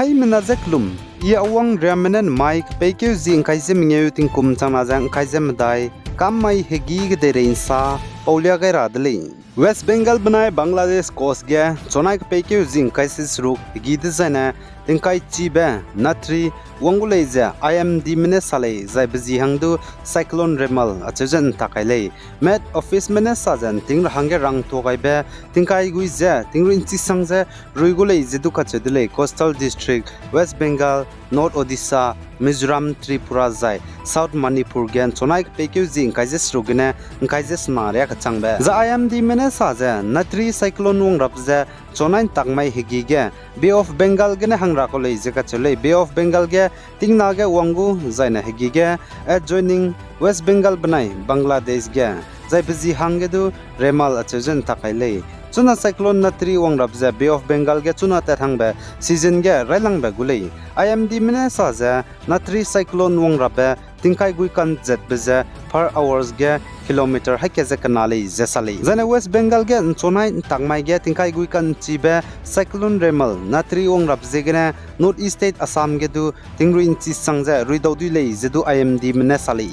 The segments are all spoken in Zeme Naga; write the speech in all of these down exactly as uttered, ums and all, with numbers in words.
Haimena ze kelum, I Awang Riame ne mai kepeikeu zi ngkai ze mengeu tingkum changna ze ngkai ze medai, kam mai hegî kedeirei nsa paulia gai ra de lei. West Bengal benai Bangladesh coast ge chunai kepeikeu zi ngkai ze seruk hegî dezaine tingkai chibe natri wang gu lei ze I M Dme ne sa lei, zai be zi hang du Cyclone Remal acheu ze ntak kai lei. Met Officeme ne sa ze nting ra hangge rangtuâ gaibe tingkai gui ze tingrui nchi sang ze rui gu lei ze du kacheu de lei. Coastal District, West Bengal, North Odisha, Mizoram, Tripura zai South Manipur ge nchunai kepeikeu zi ngkai ze seruk gene ngkai ze sena riâ kechangbe zai I M Dme ne sa ze natri cyclone wang rabe ze nchunai ntak mai hegî ge Bay of Bengal gene hang ra kau lei ze kacheu lei. Bay of Bengal ge tingna ge wang gu zaine hegî ge adjoining West Bengal benai Bangladesh ge, zai be zi hangge du Remal acheu ze ntak kai lei. Chuna cyclone natri wang rabe ze Bay of Bengal ge chuna tat hangbe season ge railangbe gu lei. I M Dme ne sa ze natri cyclone wang rabe tingkai gui ka'nzetbe ze per hours ge kilometer haî kat ze kena lei ze sa lei. Zaine West Bengal ge nchunai ntak mai ge tingkai gui ka'nchibe Cyclone Remal natri wang rabe ziegene North East State Assam ge du tingrui nchi sang ze ruidau dui lei ze du I M Dme ne sa lei.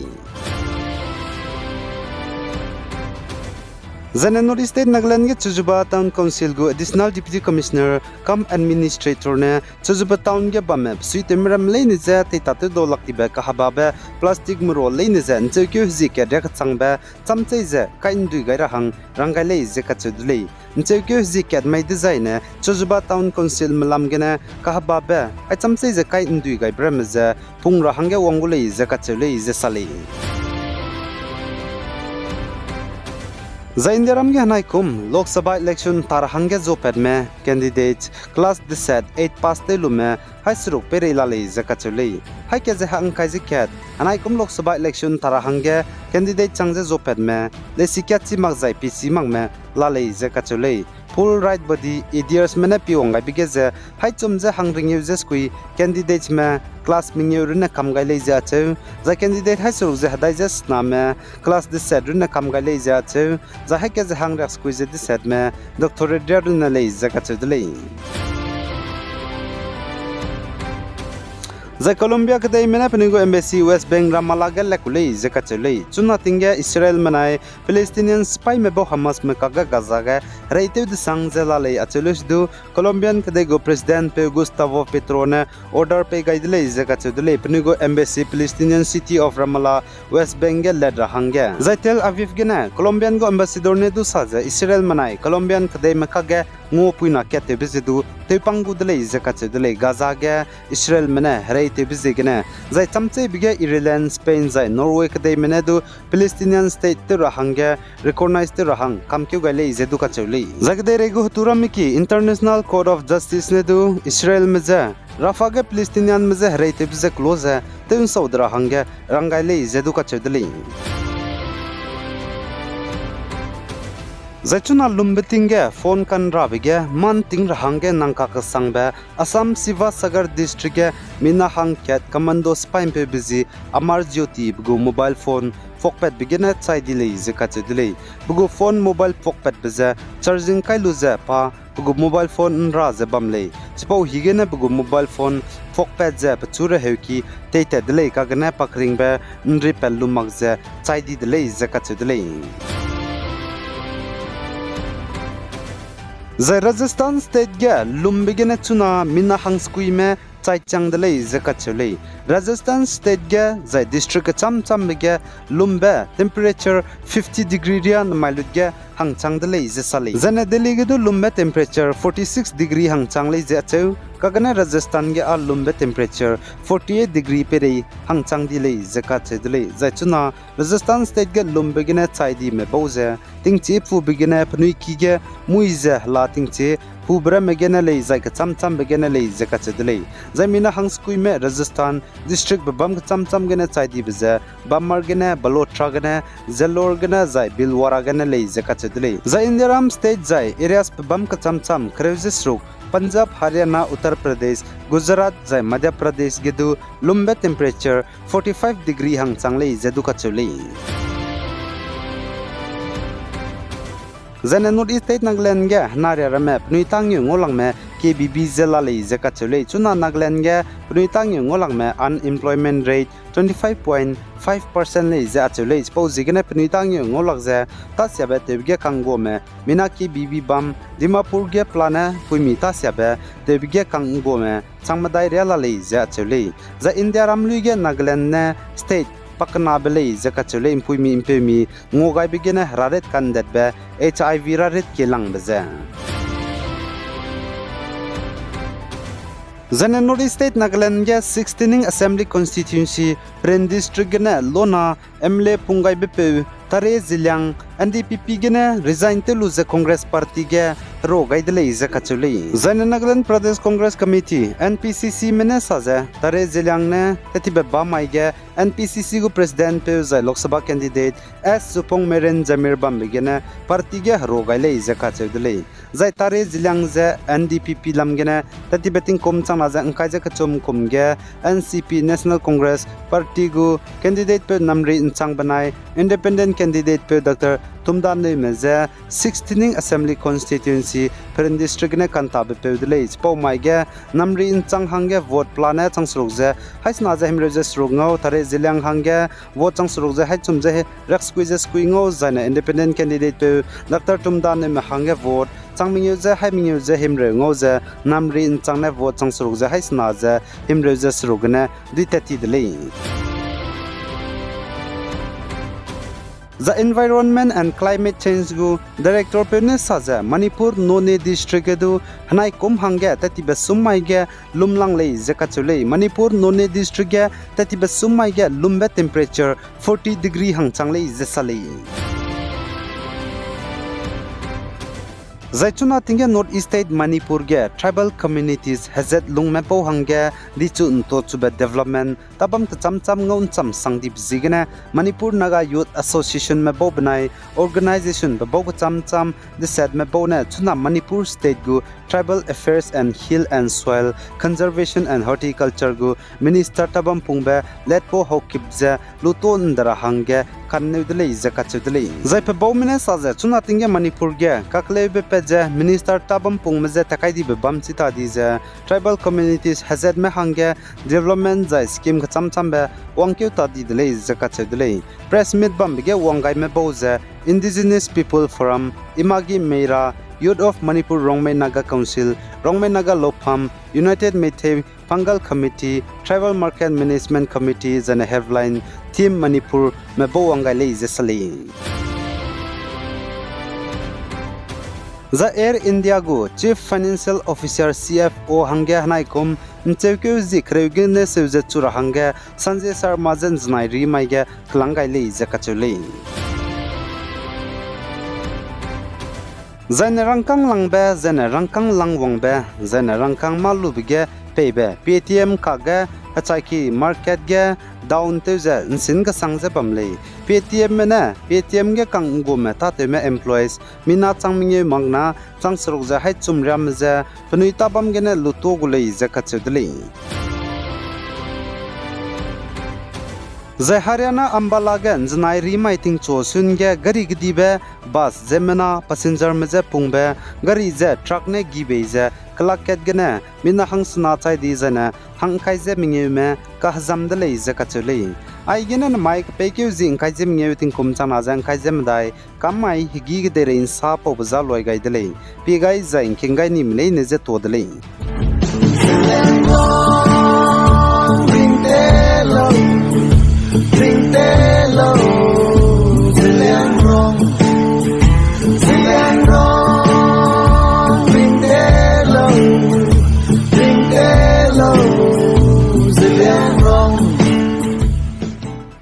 Zaine North East State Nagaland ge Chozuba Town Council gu Additional Deputy Commissioner cum Administrator ne Chozuba Town ge bamme besuitewme ramme leine je teitatew dau lak tibe kahebabe plastic merua leine ze ncheukeu hezie kat riâ kechangbe chamchei ze kai ndui gai ra hang rang gai lei ze kacheu de lei. Ncheukeu hezie kat mai dezaine Chozuba Town Councilme lam gene kahebabe ai chamchei ze kai ndui gaibe ramme ze pung ra hangge wang gu lei ze kacheu lei ze sa lei. Zai Indiaram ge henaikum Lok Sabha election ta ra hangge zuapatme candidate class deset, eight pass tew lume haî seruk peirei la lei ze kacheu lei. Haî kat ze hangkai ze kat, henaikum Lok Sabha election ta ra hangge candidate chang ze zuapatme, leisi kat chi mak zai pisi makme la lei ze kacheu lei. Poll right body ADRsme ne piwang gaibe ge ze, haî chum ze hangringeu ze sekui candidatesme class mengeu runne kam gai lei ze acheu, zai candidate haî seruk ze hedai ze sename class deset runne kam gai lei ze acheu, zai haî kat ze hangriak sekui ze desetme doctorate riâ runne lei ze kacheu de lei. Zai Colombia kedeime ne penui gu embassy West Bank Ramallah ge le ku lei ze kacheu lei. Chuna ting ge Israelme nai Palestinian sipaîme bau Hamasme kakge Gaza ge hereitew desang ze la lei acheu leu se du, Colombian kedei gu Presidentpeu Gustavo Petro ne order pei gai de lei ze kacheu de lei. Penui gu embassy Palestinian city of Ramallah, West Bank ge let ra hangge. Zai Tel Aviv gene Colombian gu ambassador ne du sa ze Israelme nai Colombian kedeime kakge nguapuina kattewbe ze du tewpang gu de lei ze kacheu de lei. Gaza ge Israelme ne hereitewbe ziegene, zai chamcheibe ge Ireland, Spain zai Norway kedeime ne du Palestinian state tew ra hangge recognize tew ra hang kamkeu gai lei ze du kacheu lei. Zai kedeirei gu hetu ramme ki International Court of Justice ne du Israelme je Rafah ge Palestinianme je hereitewbe ze kelo ze tew nsau de ra hangge rang gai lei ze du kacheu de lei. Zai chuna lumbe ting ge phone ka'nrabe ge mâ nting ra hangge nang kakesangbe Assam Sivasagar District ge mina hangkat commando sipaî mpeube zi Amar Jyoti pe gu mobile phone phuakpatbe gene chai di lei ze kacheu de lei. Pe gu phone mobile phuakpatbe ze charging kai lu ze pa pe gu mobile phone ’nra ze bam lei. Chipau higene pe gu mobile phone phuakpat ze pechu reheuki teitat de lei, kagene pa keringbe ’nripat lu mak ze chai di de lei ze kacheu de lei. Zai Rajasthan State ge lumbe gene chuna mina hangsekuime chai chang de lei ze kacheu lei. Rajasthan State ge zai district kechâm-châmbe ge lumbe temperature fifty degree riâ nemai lut ge hangchang de lei ze sa lei. Zaine Delhi ge du lumbe temperature forty six degree hangchang lei ze acheu, kagene Rajasthan ge â lumbe temperature forty eight degree peirei hangchang di lei ze kacheu de lei. Zai chuna Rajasthan State ge lumbe gene chai dime bau ze tingchie pube gene penui ki ge mui ze hela tingchie pube ramme gene lei zai kechâm-châmbe gene lei ze kacheu de lei. Zai mina hangsekuime Rajasthan district bebâm kechâm-châm gene chai dibe ze Bamar gene, Balotra gene, Jalore gene zai Bhilwara gene lei ze kacheu de lei. Zai Indiaram state zai areas pebâm kechâm-châm kereu ze seruk, Punjab, Haryana, Uttar Pradesh, Gujarat zai Madhya Pradesh ge du lumbe temperature forty five degree hangchang lei ze du kacheu lei. Zaine North East State Nagaland ge henaria ramme penui tangeu ngaulangme K B B ze la lei ze kacheu lei. Chuna Nagaland ge penui tângeu ngaulakme unemployment rate twenty five point five percent lei ze acheu lei. Chipau ziegene penui tângeu ngaulak ze tâsiabe tewbe ge kangguame mina K B B bam Dimapur ge pelane puimi tâsiabe tewbe ge kangguame chang medai riâ la lei ze acheu lei. Zai India ramlui ge Nagaland ne state pakenabe lei ze kacheu lei, mpuimi mpeumi ngua gaibe gene herarit kandetbe H I V rarit kelangbe ze. Zaine North East State Nagaland ge sixteening Assembly Constituency Peren District gene lona M L A pung gaibepeu Tare Zeliang N D P P gene resign tew lu ze Congress Party ge hero gai de lei ze kacheu lei. Zaine Nagaland Pradesh Congress Committee, N P C Cme ne sa ze Tare Zeliang ne tetibe bam mai ge N P C C gu Presidentpeu zai Lok Sabha candidate S Supong Meren Jamir bambe gene party ge hero gai lei ze kacheu de lei. Zai Tare Zeliang ze N D P P lam gene tetibe tingkum changna ze ngkai ze kechum kum ge N C P, National Congress Party gu candidatepeu namri nchang benai independent candidatepeu Doctor Tumda Neume ze sixteening Assembly Constituency Peren District gene kantabepeu de lei. Chipau mai ge namri nchang hangge vote pelane chang seruk ze haisena ze himreu ze seruk ngau, Tare Zeliang hangge vote chang seruk ze haichum ze he riaksekui ze sekui ngau, zaine independent candidatepeu Doctor Tumda Neume hangge vote chang mengeu ze hai mengeu ze himreu ngau ze namri nchang ne vote chang seruk ze haisena ze himreu ze seruk gene duitat ti de lei. Zai Environment and Climate Change gu directorpeu ne sa ze Manipur Noney District ge du henai kum hangge tetibe sum mai ge lumlang lei ze kacheu lei. Manipur Noney District ge tetibe sum mai ge lumbe temperature forty degree hangchang lei ze sa lei. Zai chuna ting ge North East State Manipur ge tribal communities hezat lungme bau hangge dichu nto chube development tabam kecham cham ngau ncham sangdibe ziegene Manipur Naga Youth Associationme bau benai organizationbe bau kecham cham desetme bau ne chuna Manipur State gu Tribal Affairs and Hill and Soil Conservation and Horticulture gu Minister Tabamphungbe Letpou Haokip ze luto nde ra hangge kanneu de lei ze kacheu de lei. Zai pe baume ne sa ze chuna ting ge Manipur ge kakleube pat ze Minister Tabamphungme je takai dibe bam chi ta di ze tribal communities hezatme hangge development zai scheme kecham chambe wangkeu ta di de lei ze kacheu de lei. Press meet bambe ge wanggaime bau ze Indigenous People Forum, Imagi Meira, Youth of Manipur Rongmei Naga Council, Rongmei Naga Law Firm, United Meitei Pangal Committee, Tribal Market Management Committee, zaine Helpline Team Manipurme bau wang gai lei ze sa lei. Zai Air India gu Chief Financial Officer, C F O hangge henai kum ncheukeu zi kereu gene seu ze chu ra hangge Sanjay Sharma je nzenai ri mai ge kelang gai lei ze kacheu lei. Zaine rangkâng langbe, zaine rangkâng lang wangbe, zaine rangkâng mâ lube ge peibe Paytm kakge hechaiki market ge down tew ze nsin kesang ze bam lei. Paytmme ne Paytm ge kang ngume tâtewme employees mina chang mengeu mak na chang seruk ze haichum riamme ze penui tabam gene luto gu lei ze kacheu de lei. Zai Haryana Ambala ge nzenai ri mai tingchu sun ge gari kedibe bus ze mena passengerme je pungbe gari ze truck ne gi bei ze kelak kat gene mina hangsena chai di zaine hangkai ze mengeume kahezam de lei ze kacheu lei. Aigene nemai kepeikeu zi ngkai ze mengeu tingkum changna ze ngkai ze medai kam mai hegî kedeirei nsa paube za luai gai de lei. Pie gai zai ngking gai nime leine je tuâ de lei.